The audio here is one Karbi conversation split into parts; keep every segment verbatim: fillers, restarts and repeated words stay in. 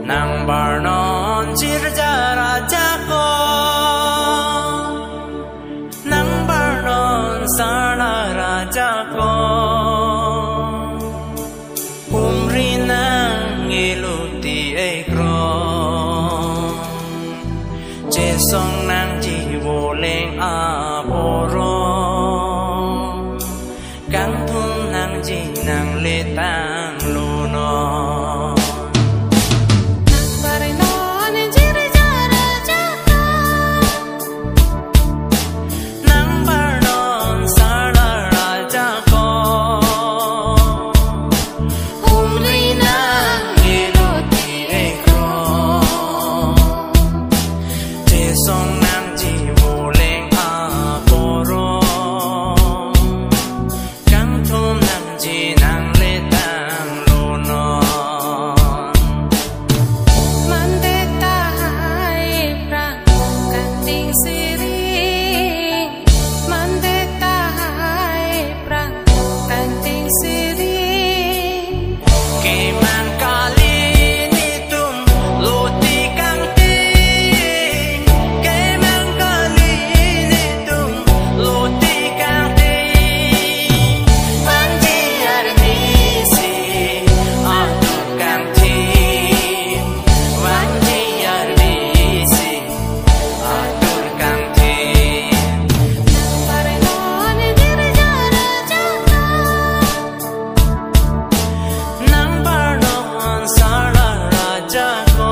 Nang barnon jirja raja ko, nang barnon sala raja ko, humri nang eluti ekro, chesong nangji voleng aporo, kangthum nangji nangletang lonon. Nang barnon jirja raja ko, nang barnon sala raja ko, humri nang eluti ekro, chesong nangji voleng aporo, kangthum nangji nangletang lonon. Mande tahai prang kangting siring, mande tahai prang kangting siring. Kemang kali netum loti kangting, kemang kali netum loti kangting. Vangji arnisi atur kangting, vangji arnisi atur kangting. Nang barnon jirja raja ko, nang barnon sala raja ko,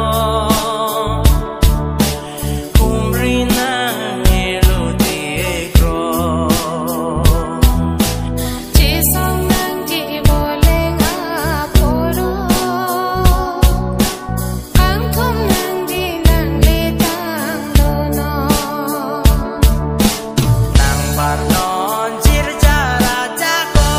humri nang eluti ekro, chesong nangji voleng aporo, kangthum nangji nangletang lonon. Nang barnon jirja raja ko.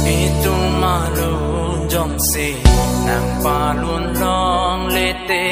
Itum alun jongsi nang palun longle te,